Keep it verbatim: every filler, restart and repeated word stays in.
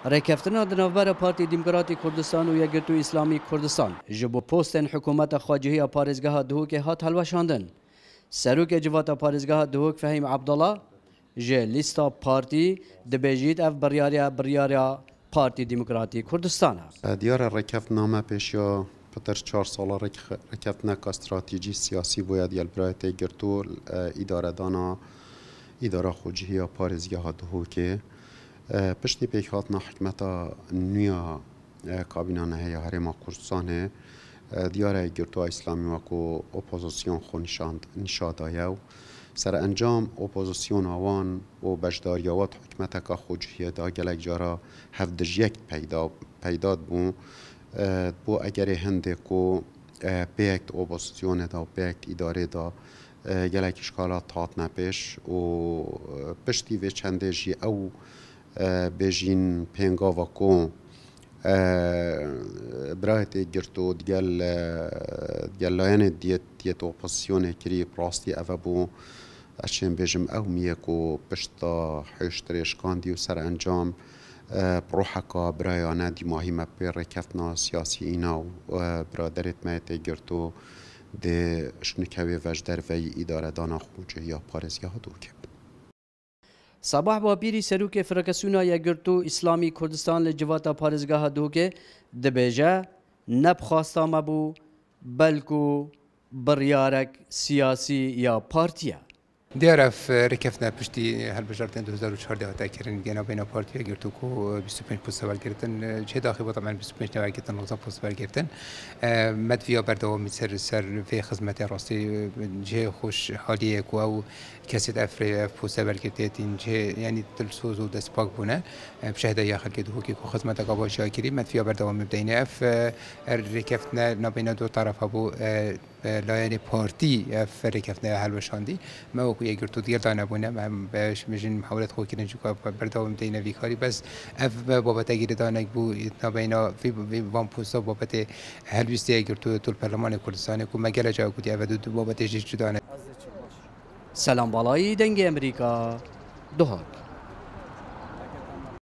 Rêkeftina di navbera Partî Demokratî Kurdistan û Yekgirtû Îslamî Kurdistan ji bo postên hikûmeta xwecihiya parêzgeha Duhokê hat helweşandin. Serokê Civata Parêzgeha Duhok Fehîm Abdullah ji lîsta partî dibêjît, ev biryariya biryariya Partî Demokratî Kurdistan e. Diyar e, rêkeftina me pêşiya pitir çar sala rêk-, rêkeftineka stratejî siyasî bûye digel birayê tê girtû, e, îdaredana îdara xwecihiya parêzgeha Duhokê. E, piştî pêkhatina hikûmeta nû ya, e, kabîna nehê ya Herêma Kurdistanê, e, diyar e girtûa Îslamî wekû opozîsyon xwe nîşan, nîşa daye û serencam opozîsyona wan û beşdariya wan di hikûmeteka xwecihiyê de gelek cara hevdijiyek peyda, peyda dibû. E, bo egerê hindê ku, e, pêyek di opozîsyonê de û pêyek di îdarê de, e, gelek îşkalat hatine pêş û, e, piştî vê çendê jî ew, e, bêjîn pêngava ku, e, birayê tê girtû digel, e, digel layenê diyet, diyet opozîsyonê kirî, bi rastî ev e bû. Ez çêm bêjim, ew miye ku pişta hêştirê şikandî û serencam, e, bi roheka birayane dîmahî me pê rêkeftina siyasî îna û, e, biraderêt me yê tê girtû dê şnikewê ve ji derveyî îdaredana xwecihiya parêzgeha Duhokê. Sabah Bapîrî serokê Federasyona Yekgirtû Îslamî Kurdistan li Civata Parêzgeha Duhokê dibêje, ne bi xwesta me bû, belkû biryarek siyasî ya partî ye. Diyar e, ev rêkeftina piştî hilbijartinên du hezar û çardeh hate kirin, gena beyna Partî Yekgirtû ku bîst û pênc posta wergirtin, cihê daxî bû, temen bîst û pênc newergirtin, nozda post wergirtin. E, me diviya berdewamî ser, ser vê xizmetê rastî, e, cihê xweşhaliyê ku ew kesêt ev rê, ev posta wergirtê tîn cihê, yanî dilsoz û destpak bûne. E, bi şehda ya xelkê Duhokê ku xizmeteka baş ya kirî, me diviya berdewamî bideyne. Ev, e, ev rêkeftina nabeyna du terefa bû, e, e, layenê partî ev rêkeftina helweşandî. Me wekû Yekgirtû digel danebûne, em, e, ji mijin mihawlet xwe kirin, jî ku berdewam bideyne vî karî. Bes ev, e, babete girêdanek bû, nabeyna vî, vî van posta babetê helwîstê Yekgirtû tol Perlemanê Kurdistanê ku me gelek cara gotiye, ev du, du babetê jî cuda ne. Selam Balayî, Dengê Emerîka, Duhok.